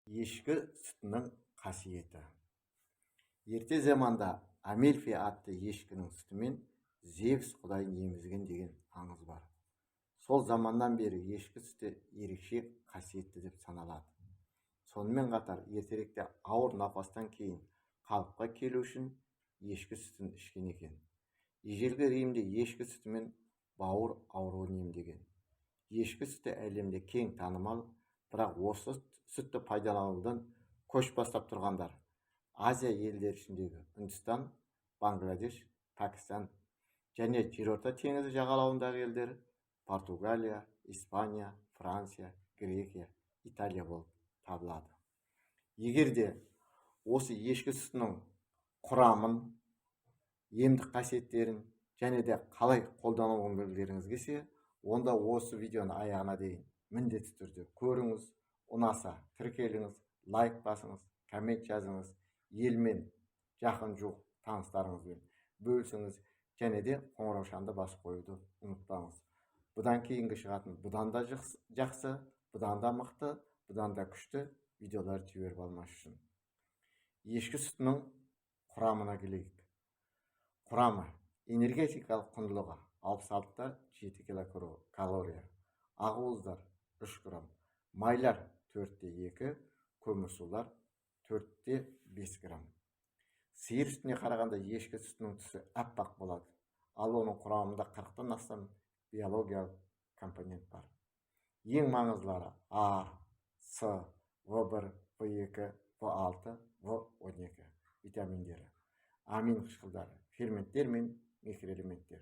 Ешкі сүтінің қасиеті. Ерте заманда Амельфи атты ешкінің сүтімен Зевс құдайын емізген деген аңыз бар. Сол заманнан бері ешкі сүті ерекше қасиетті деп саналады. Сонымен қатар ертеректе ауыр науқастан кейін қалыпқа келу үшін ешкі сүтін ішкен екен. Ежелгі Римде ешкі сүтімен бауыр ауруын емдеген. Ешкі сүті әлемде кең танымал, бірақ осы сүтті пайдаланудан көш бастап тұрғандар Азия елдері ішіндегі Үндістан, Бангладеш, Пәкістан және Жерорта теңізі жағалауындағы елдер Португалия, Испания, Франция, Грекия, Италия болып табылады. Егер де осы ешкі сүтінің құрамын, емдік қасиеттерін және де қалай қолдануын білгілеріңіз келсе, онда осы видеоны аяғына дейін міндетті түрде көріңіз. Ұнаса, тіркеліңіз, лайк басыңыз, коммент жазыңыз, елмен, жақын жуық таныстарыңызбен бөлісіңіз және де қоңыраушаны басып қоюды ұмытпаңыз. Бұдан кейінгі шығатын бұдан да жақсы, бұдан да мықты, бұдан да күшті видеоларды жіберіп алмас үшін. Ешкі сүтінің құрамына келейік. Құрамы: энергетикалық құндылығы 66,7 килокалория, ақуыздар 3 грамм, майлар 4,2, көмірсулар 4,5 грамм. Сиыр сүтіне қарағанда ешкі сүтінің түсі аппақ болады, ал оның құрамында 40-тан астам биологиялық компонент бар. Ең маңыздылары А, С, В1, В2, В6, В12 витаминдері, амин қышқылдары, ферменттер мен микроэлементтер.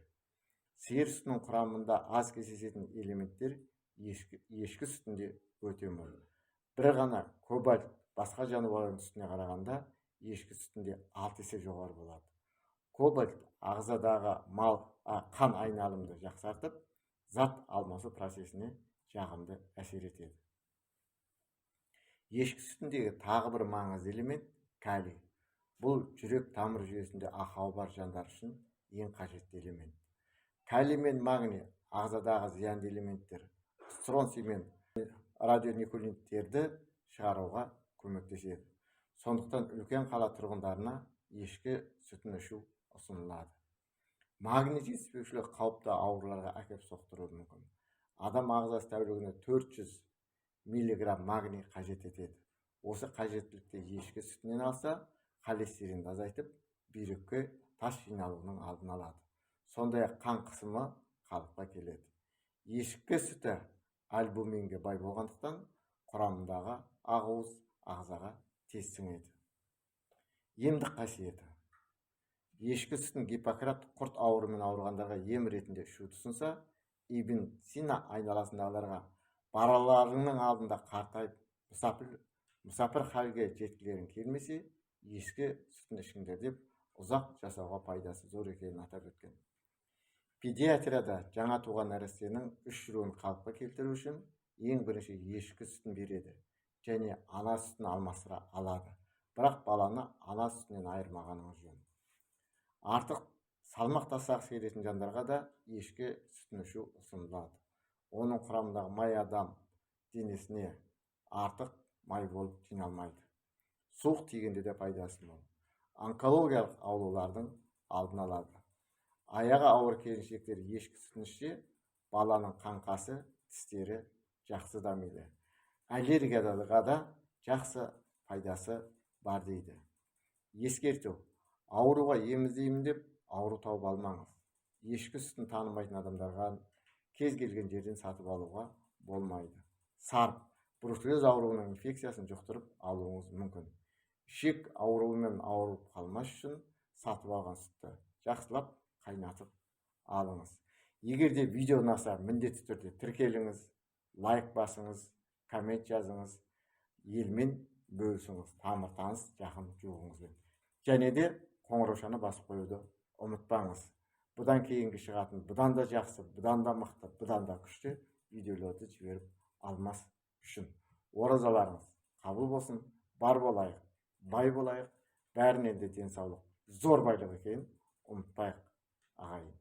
Сиыр сүтінің құрамында аз кездесетін элементтер ешкі сүтінде өте мол. Бір ғана кобальт басқа жануарлардың сүтіне қарағанда ешкі сүтінде 6 есе жоғары болады. Кобальт ағзадағы қан айналымды жақсартып, зат алмасу процесіне жағымды әсер етеді. Ешкі сүтіндегі тағы бір маңызды элемент – калий. Бұл жүрек тамыр жүйесінде ақауы бар жандар үшін ең қажетті элемент. Калий мен магний ағзадағы зиянды элементтер стронций мен радионуклидтерді шығаруға көмектеседі. Сондықтан үлкен қала тұрғындарына ешкі сүтін ішу ұсынылады. Магний жетіспеушілігі қауіпті ауруларға әкеп соқтыруы мүмкін. Адам ағзасы тәулігіне 400 миллиграмм магний қажет етеді. Осы қажеттілікті ешкі сүтінен алса, холестеринді азайтып, бүйрекке тас жиналуының алдын алады. Сондай ақ қан қысымы қалыпқа келеді. Ешкі сүті альбуминге бай болғандықтан, құрамындағы ақуыз ағзаға тез сіңеді. Емдік қасиеті: ешкі сүтін Гиппократ құрт ауруымен ауырғандарға ем ретінде ішуді ұсынса, Ибн Сина айналасындағыларға балаларыңның алдында қартайып, мүсәпір халге жеткілерің келмесе, ешкі сүтін ішіңдер деп, ұзақ жасауға пайдасы зор екенін атап өткен. Педиатрияда жаңа туған нәрестенің үш жүруін қалыпқа келтіру үшін ең бірінші ешкі сүтін береді және ана сүтін алмастыра алады, бірақ баланы ана сүтінен айырмағаныңыз жөн. Артық салмақ тастағысы келетін жандарға да ешкі сүтін ішу ұсынылады. Оның құрамындағы май адам денесіне артық май болып жиналмайды. Суық тигенде де пайдасы мол. Онкологиялық аурулардың алдын алады. Аяғы ауыр келіншектер ешкі сүтін ішсе, баланың қаңқасы, тістері жақсы дамиды. Аллергияға да жақсы пайдасы бар дейді. Ескерту: ауруға ем іздеймін деп, ауру тауып алмаңыз. Ешкі сүтін танымайтын адамдарға кез келген жерден сатып алуға болмайды. Сарып, бруцеллез ауруының инфекциясын жұқтырып алуыңыз мүмкін. Ішек ауруымен ауырып қалмас үшін сатып алған сүтті жақсылап қайнатып алыңыз. Егер де видео ұнаса, міндетті түрде тіркеліңіз, лайк басыңыз, коммент жазыңыз, елмен бөлісіңіз, тамыр таныс, жақын жуығыңызбен және де қоңыраушаны басып қоюды ұмытпаңыз. Бұдан кейінгі шығатын бұдан да жақсы, бұдан да мықты, бұдан да күшті видеоларды жіберіп алмас үшін. Оразаларыңыз қабыл болсын! Бар болайық, бай болайық! Бәрінен де денсаулық зор байлық екенін ұмытпайық, ағайын.